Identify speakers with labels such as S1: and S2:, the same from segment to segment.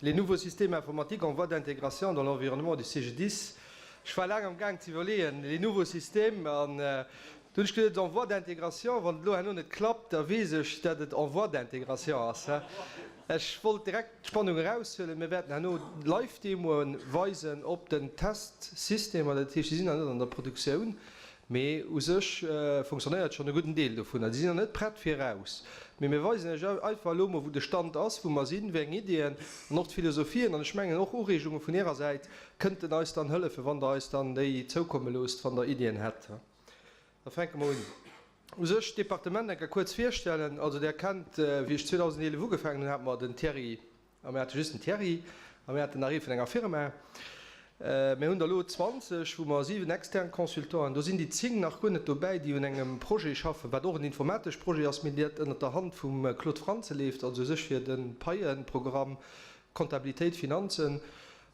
S1: Les nouveaux systèmes informatiques en voie d'intégration dans l'environnement du CGDIS. Ech war laang am Gaang ze iwwerleeën, les nouveaux systèmes, an du hunn ech geduet, en voie d'intégration, wann et elo herno net klappt, da weess ech, dat et en voie d'intégration ass. Ech wollt direkt d'Spannung eraushuelen. Mir wäerten herno Live-Demoe weisen op den Testsystemer, dat heescht, déi sinn nach net an der Produktioun. Mee u sech funktionéiert schonn e gudden Deel dovunner. Déi sinn nach net prett fir eraus. Mee mir weisen Iech einfach elo mol, wou de Stand ass, wou mer sinn, wéi eng Iddien an och d'Philosophien an ech mengen och Ureegunge vun Ärer Säit kënnten eis dann hëllefen, wann Der eis dann déi zoukomme loosst, wann Der Iddien hätt. Da fänke mer un. U sech d'Departement eng Kéier kuerz virstellen. Also Der kennt, wéi ech 2011 ugefaangen hunn, hate mer den Thierry A mir hate just den Thierry a mir haten nach ee vun enger Firma. Mir hunn der elo 20, wou mer 7 extern Consultanten, do sinn déi 10 nach guer net dobäi, déi un engem Projet schaffen, wat och en informatesch Projet ass, mee dat ënnert der Hand vum Claude Frantzen leeft, also u sech fir de Paieprogramm, Comptabilitéit, Finanzen.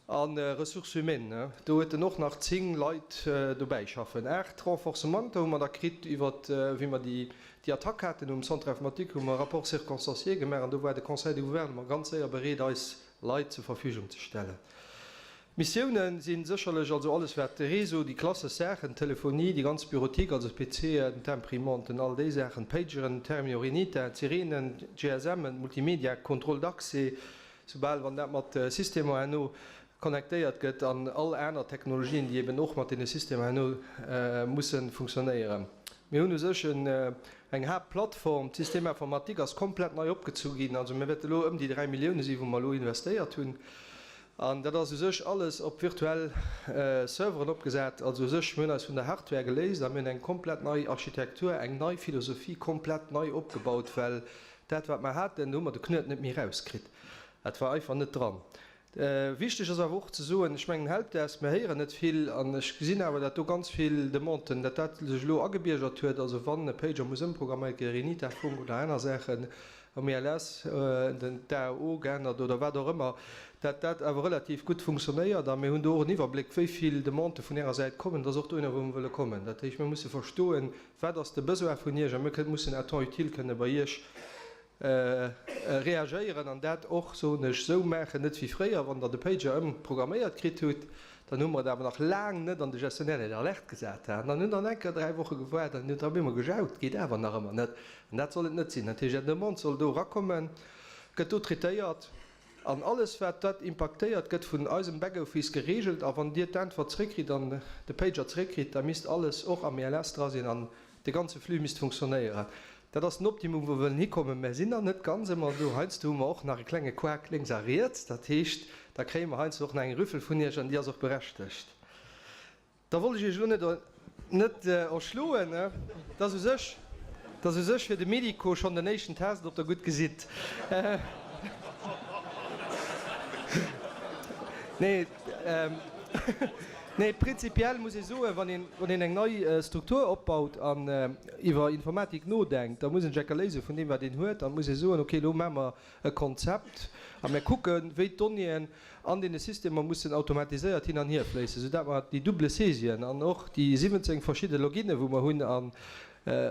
S1: A Ressources humaines, do huet en och nach 10 Leit dobäi schaffen. 8 Renforcementer hu mer da kritt iwwer wéi mer déi Attack haten um Centre informatique, hu mer e Rapport circonstancié gemaach an do war de Conseil de gouvernement ganz séier bereet eis Leit zur Verfügung ze stellen. D'Missiounen si sécherlech also alles wat de Réseau, déi klassesch Saachen, d'Telefonie, déi ganz Bureautique, also d'PCen, d'Imprimanten, all déi Saachen, d'Pageren, d'Thermiorinita, d'Sirenen, d'GSMen, d'Multimedia, d'Contrôle d'accès, Soubal wann dat mat Systemer herno connectéiert gëtt an all aner Technologien, déi eben och mat deene Systemer herno musse funktionéieren. Mir hunn u sech eng Haaptplattform, d'Système informatique ass komplett nei opgezu ginn. Also mir wäerte elo ëm déi 3 Millioune si wou mer elo investéiert hunn. An dat ass u sech alles op virtuell Serveren opgesat. Also u sech, mir hunn eis vun der Hardware geléist a mir hunn eng komplett nei Architektur, eng nei Philosophie komplett nei opgebaut, well Dat wat mer haten, do hu mer de Knuet net méi erauskritt. Dat war einfach net dran. Wichteg ass awer och ze soen, ech mengen Helpdesk, mir héieren net vill an ech gesinn awer, dat do ganz vill Demanden, dat dat sech elo agebiergert huet. Also wann e Pager muss ëmprogramméiert ginn, Renita-Funk oder aner Saachen, am ILS, den d'AO geännert oder wat och ëmmer, dat dat awer relativ gutt funktionéiert a mir hunn do och en Iwwerbléck, wéi vill Demandë vun Ärer Säit kommen. Dat ass och dohinner, wou mer wëlle kommen. Dat heescht, mir musse verstoen, Wat ass de Besoin vun Iech? A mir kënnen, mussen à temps utile kënne bei Iech reagéieren an dat och, soen ech, esou maachen, net wéi fréier, wann Der de Pager ëmprogramméiert kritt hutt, dann hu mer et awer nach laang net an de Gestionnaire d'alerte gesat. An dann hunn Der eng Kéier 3 Woche gewaart an hutt Der op eemol gejaut, geet awer nach ëmmer net. An dat soll et net sinn. Dat heescht, Är Demande soll do erakommen, gëtt do traitéiert. An alles wat dat impaktéiert gëtt vun eisem Backoffice gereegelt a wann Dir d'Äntwert zréckkritt an de Pager zréckkritt, da misst alles och am ELS dra sinn an de ganze Flux misst funktionéieren. Dat ass den Optimum wou wëllen hikommen. Mä sinn nach net ganz ëmmer do. Heiansdo hu mer och nach e klenge Quak lénks a riets. Dat heescht, da kréie mer heiansdo och nach eng Rüffel vun Iech an déi ass och berechtegt. Da wollt ech Iech elo net net erschloen, dass u sech, dass u sech fir de Medico schonn den éischten Test, ob Der gutt gesitt. Nee, nee, prinzipiell muss ee soen, wann een, wann een eng nei Struktur opbaut an iwwer Informatik nodenkt, da muss een sech enker léise vun deem, wat een huet, an muss ee soen, okay, elo maache mer e Konzept a mir kucken, wéi d'Donnéeën an deene Systemer mussen automatiséiert hin an hier fléissen, soudatt mer déi double Saisien an och déi 17 verschidde Loginnen, wou mer hunn, an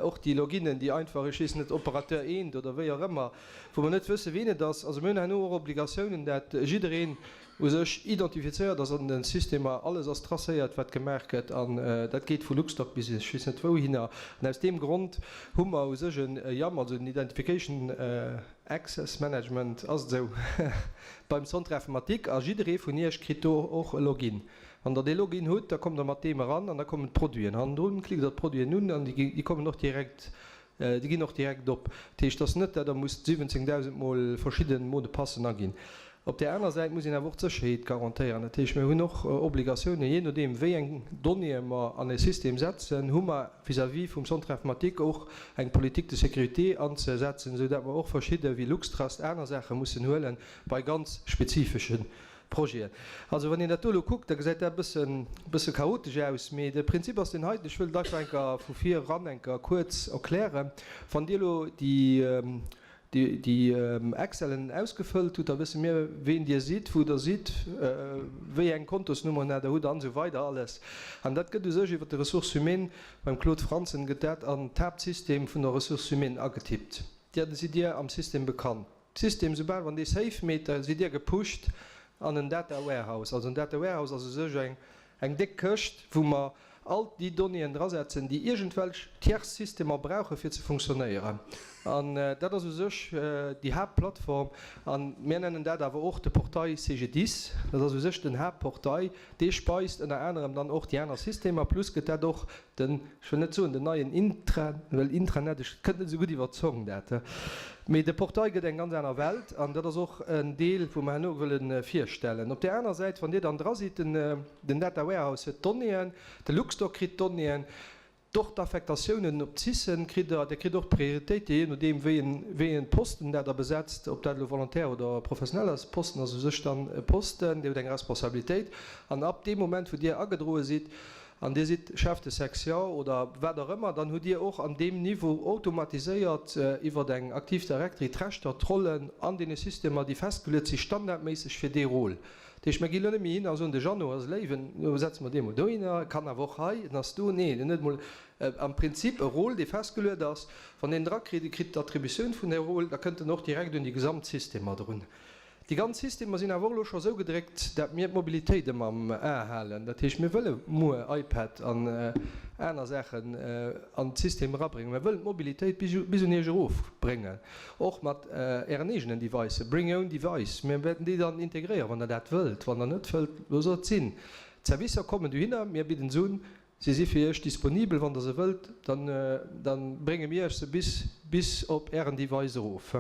S1: och déi Loginnen, déi einfach, ech weess net, Opérateur eent oder wéi och ëmmer, wou mer net wëssen, ween et ass. Also mir hunn herno och Obligatiounen, dat jiddereen u sech identifizéiert ass an de Systemer, alles ass tracéiert, wat gemaach gëtt, an dat geet vu Luxdoc bis ech weess net wouhinner. An aus deem Grond hu mer u sech e IAM, also en Identification Access Management, ass et esou beim Centre informatique, a jidderee vun Iech kritt do och e Login. Wann Der dee Login hutt, da kommt Der mat deem eran an da kommen d'Produiten hannendrun, klickt Der d'Produiten un an déi kommen och direkt, déi ginn och direkt op. Dat heescht, et ass net, dat Der musst 17.000 mol verschidde Mots de passen aginn. Op där aner Säit muss een awer och d'Sécherheet garantéieren. Dat heescht, mir hunn och Obligatiounen, jee nodeem wéi eng Donnéeë mer an e System setzen, hu mer vis-à-vis vum Centre informatique och eng Politique de sécurité anzesetzen, esou dat mer och verschidde wéi Luxtrust aner Saache mussen huele bei ganz spezifesche Projeten. Also wann een dat do elo kuckt, da gesäit dat e bëssen, bësse chaotesch aus, mee de Prinzip ass deen heiten. Ech wëll et einfach eng Kéier vu vir eran eng Kéier kuerz erklären. Wann Dir elo déi déi Excelen ausgefëllt hutt, da wësse mir, ween Dir sidd, wou Der sidd, wéi eng Kontosnummeren Der hutt an esou weider alles. An dat gëtt u sech iwwer de Ressources humaines, beim Claude Franzen gëtt dat an d'Haaptsystem vun der Ressources humaines agetippt. Dann sidd Dir am System bekannt. System, soubal wann dee Save meet, da sidd Dir gepusht an en Data Warehouse. Also en Data Warehouse ass u sech eng eng déck Këscht, wou mer all déi Donnéeën drasetzen, déi iergendwelch tiers Systemer brauche fir ze funktionéieren. An dat ass u sech déi Haaptplattform. A mir nennen dat awer och de Portail CGDIS. Dat ass u sech den Haaptportail, dee speist ënner anerem dann och déi aner Systemer. Plus gëtt dat och Den, ech wëll net soen den neien Intra, well Intranet, ech kënnt net esou gutt iwwer d'Zong dat, mee de Portail gëtt eng ganz aner Welt an dat ass och en Deel, wou mer herno wëlle virstellen. Op där aner Säit, wann Dir dann dra sidd, den, den Data Warehouse huet d'Donnéeën, de Luxdoc kritt d'Donnéeën, och d'Affektatiounen op d'CISen kritt Der, Der kritt och d'Prioritéite jee nodeem wéi en, wéi en Posten dat Der besetzt, ob dat elo Volontaire oder professionell ass. Posten ass u sech dann e Posten, Dir hutt eng Responsabilitéit an ab deem Moment, wou Dir agedroe sidd, an Dir sidd Chef de section oder wat och ëmmer, dann hutt Dir och an deem Niveau automatiséiert iwwer eng Active Directory d'Rechter, d'Rollen an deene Systemer, déi festgeluet si standardméisseg fir dee Rôle. Dat heescht, mir ginn elo net méi hin a soen, de Jeannot ass léiwen, elo setze mer dee mol dohinner, kann awer och hei, en ass do. Neen, en huet emol am Prinzip e Rôle, dee festgeluet ass. Wann deen drakritt, e kritt d'Attributioun vun där Rôle, da kënnt en och direkt un déi gesamt Systemer drun. Déi ganz Systemer sinn awer och elo scho sou gedréckt, dat mir d'Mobilitéit ëmmer am A halen. Dat heescht, mir wëlle muer iPad an aner Saachen an d'System erabréngen. Mir wëllen d'Mobilitéit bis un Iech erofbréngen, och mat Ären eegenen Devicen, Bring your own device. Mir wäerten déi dann integréieren, wann Der dat wëllt. Wann Der net wëllt, loosst et sinn. D'Servicer kommen dohinner, mir bidden se un, se si fir Iech disponibel. Wann Der se wëllt, dann brénge mir Iech se bis op Ären Device erof.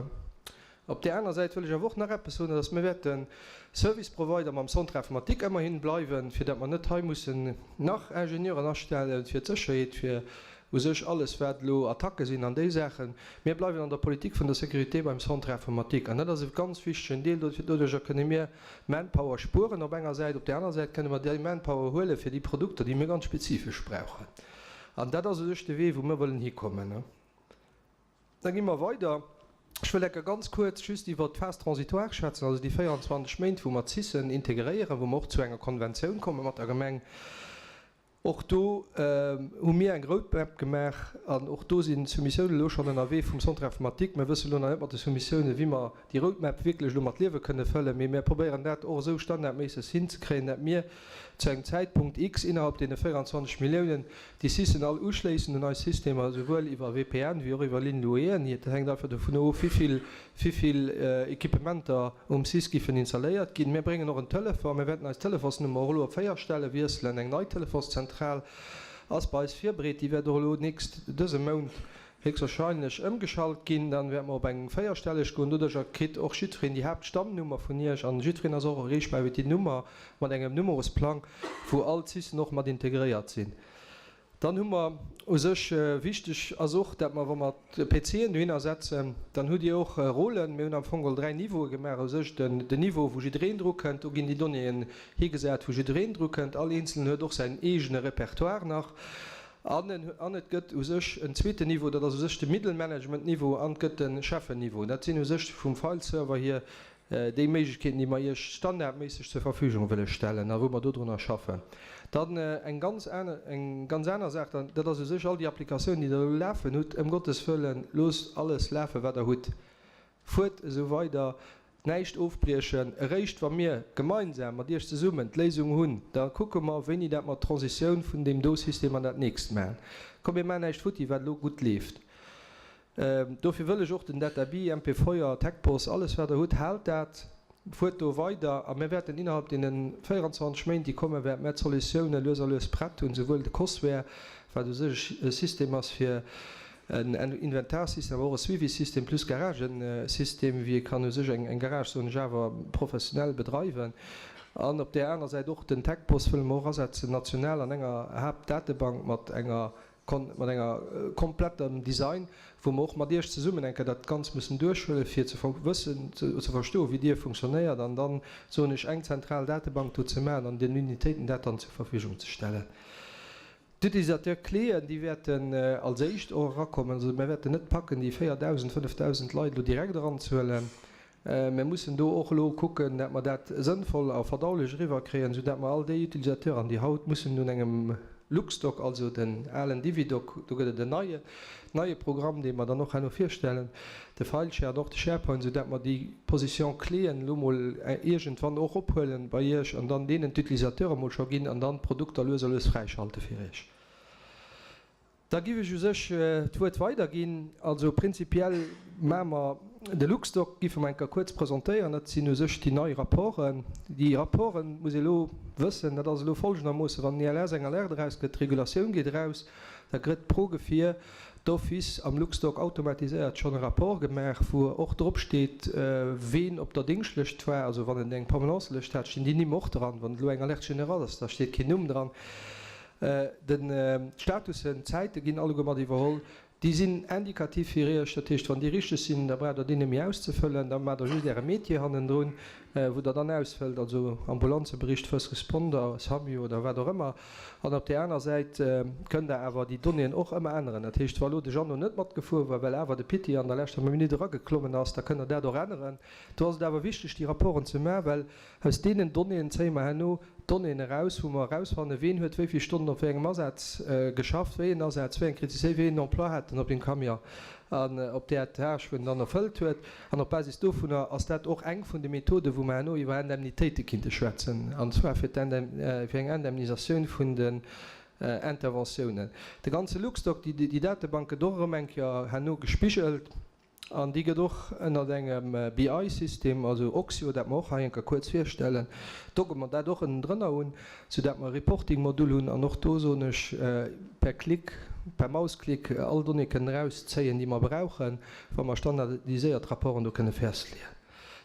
S1: Op där aner Säit wëll ech awer och nach eppes soen, dat ass, mir wäerte Service Provider mam Centre informatique ëmmerhin bleiwen, fir datt mer net hei mussen nach Ingenieuren astellen fir d'Sécherheet, fir u sech alles, wat elo Attacke sinn an déi Saachen. Mir bleiwen an der Politik vun der Sécurité beim Centre informatique an dat ass e ganz wichtegen Deel. Doduerjer kënne mir Manpower spueren op enger Säit, op där aner Säit kënne mer déi Manpower huele fir déi Produkter, déi mir ganz spezifesch brauchen. An dat ass u sech de Wee, wou mir wëllen hikommen. Da gi mer weider. Ech wëll enker ganz kuerz just iwwert d'Phase transitoire schwätzen, also déi 24 Méint, wou mer d'CISen integréieren, wou mer och zu enger Konventioun komme mat der Gemeng. Och do hu mir eng Roadmap gemaach an och do sinn d'Soumissiounen elo schonn ënnerwee vum Centre informatique. Mir wëssen elo nach net mat de Soumissiounen, wéi mer déi Roadmap wierklech elo mat Liewe kënne fëllen, mee mir probéieren dat och esou standardméisseg hinzekréien, dat mir zu engem Zäitpunkt X innerhalb deene 24 Milliounen déi CISen all uschléissen un eis Systemer, esouwuel iwwer VPN wéi och iwwer Ligne Louéen. Dat hänkt einfach dovun of, wéi vill Equipementer um cis giffen installéiert ginn. Mir bréngen och en Telefon. Mir wäerten eis Telefonsnummer och elo op 4 Stelle wiesselen. Eng nei Telefonszentral ass bei eis virbereet. Déi wäert och elo nächst, dëse Mount héchstwahrscheinlech ëmgeschalt ginn. Dann wäerte mer op eng véierstelleg goen. Doduercher kritt och jiddwereen déi Haaptstammnummer vun Iech an jiddwereen ass och erreechbar iwwer déi Nummer mat engem Numerosplang, wou all d'CISen och mat integréiert sinn. Dann hu mer u sech, wichteg ass och, dat mer, wa mer d'PCen dohinner setzen, dann hutt Dir och Rôlen. Mir hunn am Fong geholl 3 Niveaue gemaach, u sech den Niveau, wou jiddereen dru kënnt, do ginn déi Donnéeën higesat, wou jiddereen dru kënnt. All Eenzelen huet och säin eegene Repertoire nach. An an et gëtt u sech en zweeten Niveau, dat ass u sech de Middle-Management-Niveau, an et gëtt de Chefenniveau. Dat sinn u sech vum File-Server hier déi Méiglechkeeten, déi mer Iech standardméisseg zur Verfügung wëlle stellen a wou mer dodrunner schaffen. Dann eng ganz aner, eng ganz aner Saach, dann, dat ass u sech all déi Applikatiounen, déi Der elo lafen hutt. Ëm Gottes Wëllen, loosst alles lafen, wat Der hutt. Fuert esou weider, näischt ofbriechen. Eréischt wa mir gemeinsam mat Iech zesummen d'Léisung hunn, da kucke mer, wéini dat mer d'Transitioun vun deem do System an dat nächst maachen. Komm, mir maachen näischt futti, wat elo gutt leeft. Dofir wëll ech och den Databi, MP Feuer, TechBoss, alles wat Der hutt, haalt dat, fuert do weider a mir wäerten innerhalb deene 24 Méint, déi kommen, wäerte mir d'Solutioune lues a lues prett hunn, souwuel de Cosware, wat u sech e System ass fir en Inventarsystem, awer och e Suivisystem plus Garagensystem, wéi ee kann u sech eng Garage, soen ech awer, professionell bedreiwen. An op där aner Säit och den TechBoss wëlle mer och asetzen, national an enger Haaptdatebank mat enger mat enger komplettem Design, wou mer och mat Iech zesummen eng Kéier dat Ganzt mussen duerchhuelen, fir ze wëssen, ze verstoen, wéi Dir funktionéiert, an dann, soen ech, eng zentral Datebank do ze maachen an den Unitéiten dat dann zur Verfügung ze stellen. D'Utilisateur-Cléen, déi wäerten als éischt och erakommen. Also mir wäerten net packen, déi 4.000, 5.000 Leit elo direkt eranzehuelen. Mir mussen do och elo kucken, dat mer dat sënnvoll a verdaulech eriwwerkréien, soudatt mer all déi Utilisateuren, déi haut mussen un engem Luxdoc, also den alen Dividoc, do gëtt et en neien. neie Programm, dee mer dann och herno virstellen, de Fileshare an och de SharePoint, soudatt mer déi Position-cléen elo mol iergendwann och ophuelen bei Iech an dann deenen d'Utilisateure mol scho ginn an dann d'Produkter lues a lues fräischalte fir Iech. Da giff ech u sech d'Wuert weiderginn. Also prinzipiell maache mer de LuxDoc, giffe mer eng Kéier kuerz presentéieren. Dat sinn u sech déi nei Rapporten. Déi Rapporten, muss ee elo wëssen, dat ass elo folgendermoossen, Wann den ILS eng Alerte erausgëtt, d'Regulatioun geet eraus, da gëtt pro Gefier d'office am LuxDoc automatiséiert schonn e Rapport gemaach, wou och drop steet, ween op der Dingschtlëscht war. Also wann en eng Permanencelëscht hat, stinn déi Nimm och dran. Wann et elo eng Alerte générale ass, da steet keen Numm dran. D'Statussen, d'Zäite ginn alleguer mat iwwerholl. Déi sinn indikativ fir Iech. Dat heescht, wann déi richteg sinn, da braucht Der déi net méi auszefëllen. Da maacht Der just Äre Metier hannendrun, wou Der dann ausfëllt, also Ambulanzebericht, First Responder, SAMU oder wat och ëmmer. An op där aner Säit kënnt Der awer déi Donnéeën och ëmmer änneren. Dat heescht, wa lo de Jeannot net matgefuer war, well awer de Pitti an der leschter Minutt erageklommen ass, da kënnt Der dat och änneren. Do ass et awer wichteg, déi Rapporten ze maachen, well Aus deenen Donnéeën zéie mer herno Donnéeën eraus, wou mer erausfannen, ween huet wéi vill Stonnen op wéi engem Asaz geschafft, wéi een Asaz, wéi eng Kriticéi, wéi een Emploi hat en op deem Camion an op där Tâche, wou en dann erfëllt huet. An op Basis dovunner ass dat och eng vun de Methoden, wou mer herno iwwer Indemnitéite kinnte schwätzen, an zwar fir fir eng Indemnisatioun vun den Interventiounen. De ganze LuxDoc, déi Datebank gëtt och erëm eng Kéier herno gespigelt. An déi gëtt och ënnert engem BI-System, also Oxio, dat mer och hei eng Kéier kuerz virstellen, docke mer dat och ënnendrënner un, soudatt mer e Reporting-Modul hunn an och do, soen ech, per Klick, per Mausklick all Donnée kënnen erauszéien, déi mer brauchen, wa mer standardiséiert Rapporten do kënne festleeën.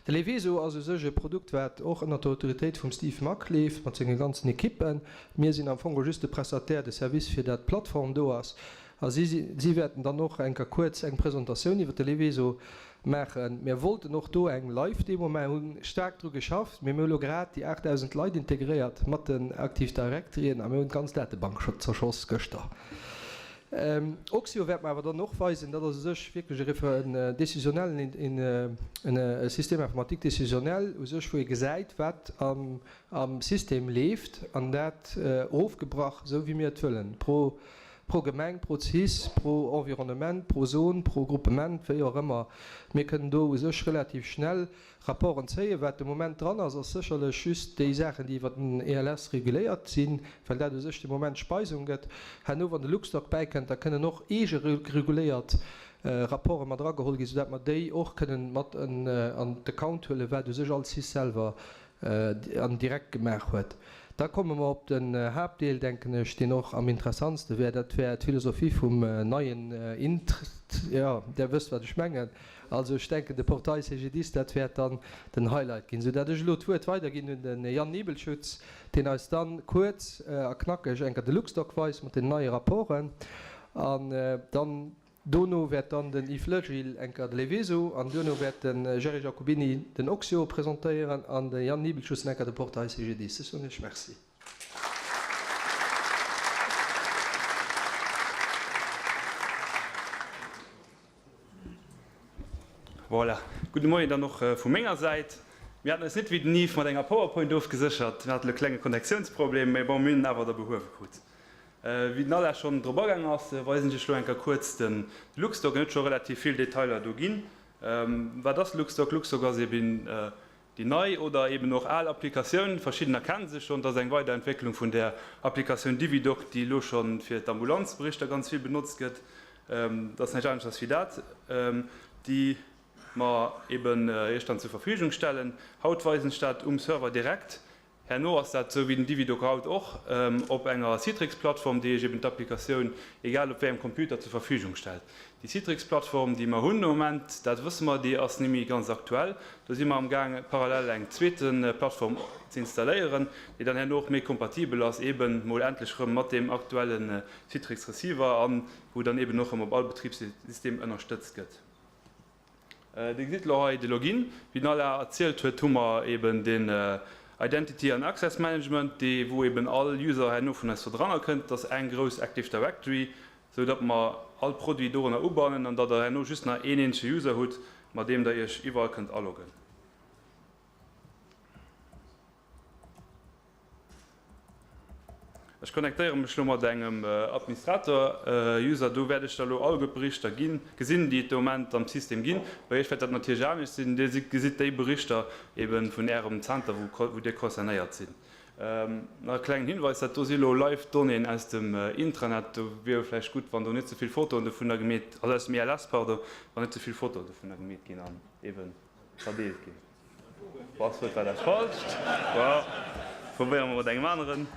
S1: De Leveso ass u sech e Produkt, wat och ënnert der Autoritéit vum Steve Mack leeft, mat senge ganzen Ekippen. Mir sinn am Fong just de Prestataire de service, fir dat d'Plattform do ass. A si, si wäerten dann och eng Kéier kuerz eng Presentatioun iwwert de Leveso maachen. Mir wollten och do eng Live-Demo maachen, hu staark dru geschafft, mee mir hu lo grad déi 8.000 Leit integréiert mat den Active Directoryen a mir hunn d'ganz Datebank scho zerschoss gëschter. Oxio wäerte mer awer dann och weisen. Dat ass u sech wierklech e Refer, en décisionnellen, en e Système informatique décisionnel u sech, wou ee gesäit, wat am, am System leeft an dat erofgebrach, esou wéi mir et wëllen, pro Pro Gemeng, pro cis, pro Environnement, pro Zon, pro Gruppement, wéi och ëmmer. Mir kënnen do u sech relativ schnell Rapporten zéien. Wat de Moment dran ass, ass sécherlech just déi Saachen, déi iwwer den ELS reguléiert sinn, well dat u sech de Moment d'Speisung gëtt. Herno, wann de LuxDoc bäikënnt, da kënnen och eege reguléiert Rapporte mat erageholl ginn, soudatt mer déi och kënnen mat an d'Account huelen, wat u sech all cis selwer an direkt gemaach huet. Da komme mer op den Haaptdeel, denken ech, deen och am interessantste wär, dat wär d'Philosophie vum neien Intr, jo, Der wësst, wat ech mengen. Also ech denken, de Portail CGDIS, dat wäert dann den Highlight ginn. Soudatt ech elo d'Wuert weiderginn un den Jan Niebelschütz, deen eis dann kuerz a knackeg enker de LuxDoc weist mat den neie Rapporten an dann Dono wäert dann den Yves Legil enker de Leveso an duerno wäert de Jerry Giacobini den Oxio presentéieren an de Jan Niebelschuss enker de Portail CGDIS. Ech soen Iech Merci.
S2: Voilà, gudde Moien dann och vu menger Säit. Mir haten eis net wéi den Yves mat enger Powerpoint ofgeséchert. Mir haten e klenge Connectiounsproblem, mee bon, mir hunn en awer da behuewe krut. Wéi den Alain schonn drop agaang ass, weisen ech iech elo eng Kéier kuerz de LuxDoc. En huet scho relativ vill Detailer do ginn. Wat ass LuxDoc? LuxDoc ass eben déi nei oder eben och al Applikatioun. Verschiddener kenne se schonn. Et ass eng Weiderentwécklung vun där Applikatioun DiviDoc, déi elo scho fir d'Ambulanzberichter ganz vill benotzt gëtt. Et ass näischt aneschters wéi dat, déi mer eben iech dann zur Verfügung stellen. Haut weisen ech dat um Server direkt. Herno ass dat, esou wéi den Dividoc haut och, op enger Citrix-Plattform, déi Iech eben d'Applikatioun, egal op wéi engem Computer, zur Verfügung stellt. Déi Citrix-Plattform, déi mer hunn de Moment, dat wësse mer, déi ass nimmi ganz aktuell. Do si mer amgaang, parallel eng zweete Plattform ze installéieren, déi dann herno och méi kompatibel ass, eben mol endlech erëm mat deem aktuelle Citrix-Receiver an wou dann eben och erëm op all Betribssystem ënnerstëtzt gëtt. Dir gesitt elo hei de Login. Wéi den Alain erzielt huet, hu mer eben den Identity an Access Management, dee wou eben all User herno vun eis do dranner kënnt. Dat ass eng grouss Active Directory, sou datt mer all Produit dorënner ubannen an datt der herno just nach een eenzege User hutt, mat deem der iech iwwerall kënnt aloggen. Ech. Ech connectéiere mech elo mat engem Administrator-User. Do wäert ech da elo alleguer d'Berichter ginn, gesinn, déi et de Moment am System ginn. Bei Iech wäert dat natierlech anescht sinn. Dir gesitt déi Berichter ebe vun Ärem Zenter, wou Dir concernéiert sinn. Nach e klengen Hinweis, Dat do si elo live Donnéeën aus dem Intranet. Do wier vläicht gutt, wann do net ze vill Fotoen dovunner gemeet, also aus dem ILS, pardon, wann net ze vill Fotoen dovunner gemeet ginn an ebe verdeelt ginn. Passwuert war dat falscht. Bon, probéiere mer mat engem aneren.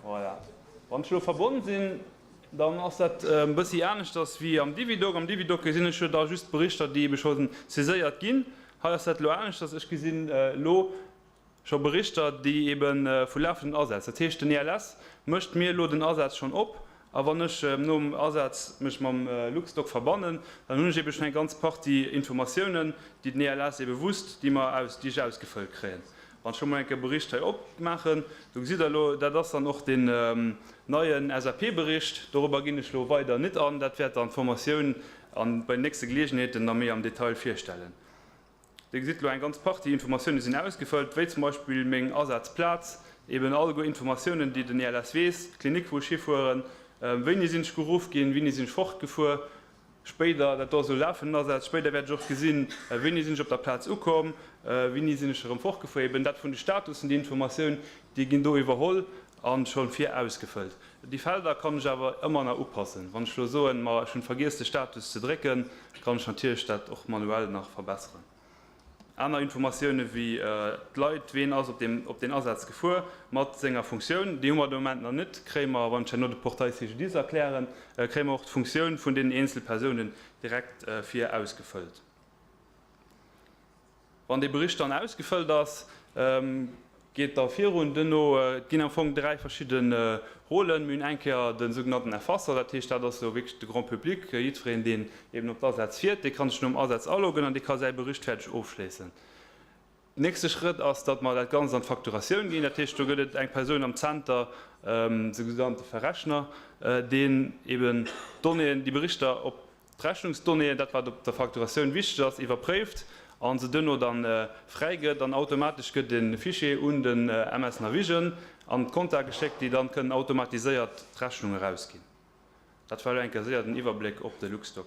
S2: Voilà. Wann ech elo verbonn sinn, dann ass dat e bëssi aneschters wéi am Dividoc. Am Dividoc gesinn ech jo da just d'Berichter, déi ebe scho saiséiert ginn. Hei ass dat elo aneschters. Ech gesinn elo scho Berichter, déi ebe vu lafenden Asätz. Dat heescht, den ILS mécht mir elo den Asaz schonn op a wann ech nom Asaz mech mam LuxDoc verbannen, dann hunn ech ebe schonn eng ganz Partie Informatiounen, déi den ILS ebe wusst, déi mer aus, déi ech ausgefëllt kréien. Wann ech elo mol eng Kéier Bericht hei opmaachen, do gesitt Der elo, dat ass dann och deen neien SAP-Bericht. Dorobber ginn ech elo weider nit an, dat wäert dann d'Formatioun an bei den nächste Geleegenheeten da méi am Detail virstellen. Dir gesitt elo, eng ganz Partie Informatioune sinn ausgefëllt, wéi zum Beispill meng Asazplaz, eben alleguer Informatiounen, déi den ELS weess, d'Klinik, wou ech hifueren, wéini sinn ech geruff ginn, wéini sinn ech fortgefuer, spéider, dat do ass elo lafenden Asaz, spéider wäert ech och gesinn, wéini sinn ech op der Plaz ukomm, wéini sinn ech erëm fortgefuer, eben dat vun de Statussen, déi Informatioun, déi ginn do iwwerholl a scho vir ausgefëllt. Déi Felder kann ech awer ëmmer nach upassen. Wann ech elo soen, ma ech hunn vergiess de Status ze drécken, kann ech natierlech dat och manuell nach verbesseren. Aner Informatioune wéi d'Leit, ween ass op deem op deen Asaz gefuer mat senger Funktioun, déi hu mer de Moment nach net, kréie mer, wann ech herno de Portail CGDIS erklären, kréie mer och d'Funktioun vun deenen eenzel Persounen direkt vir ausgefëllt. Wann dee Bericht dann ausgefëllt ass, geet da virun. Duerno, et ginn am Fong 3 verschidde Rôlen. Mir hunn eng Kéier de sougenannten Erfasser, dat heescht, dat ass elo wierklech de Grand public, jiddwereen, deen eben op d'Asätz fiert, dee ka sech nom Asaz aloggen an dee ka säi Bericht fäerdeg ofschléissen. Nächste Schrëtt ass, datt mer dat Ganzt an d'Facturatioun ginn. Dat heescht, do gëtt et eng Persoun am Zenter, sougenannte Verrechner, deen eben d'Donnéeën, déi Berichter op D'Rechnungsdonnéeën, dat wat op der Facturatioun wichteg ass, iwwerpréift a se duerno dann fräigëtt an automatesch gëtt e Fichier un den MS Navision an d'Compta geschéckt, déi dann kënnen automatiséiert d'Rechnung erausginn. Dat war elo eng Kéier séier den Iwwerbléck op de Luxdoc.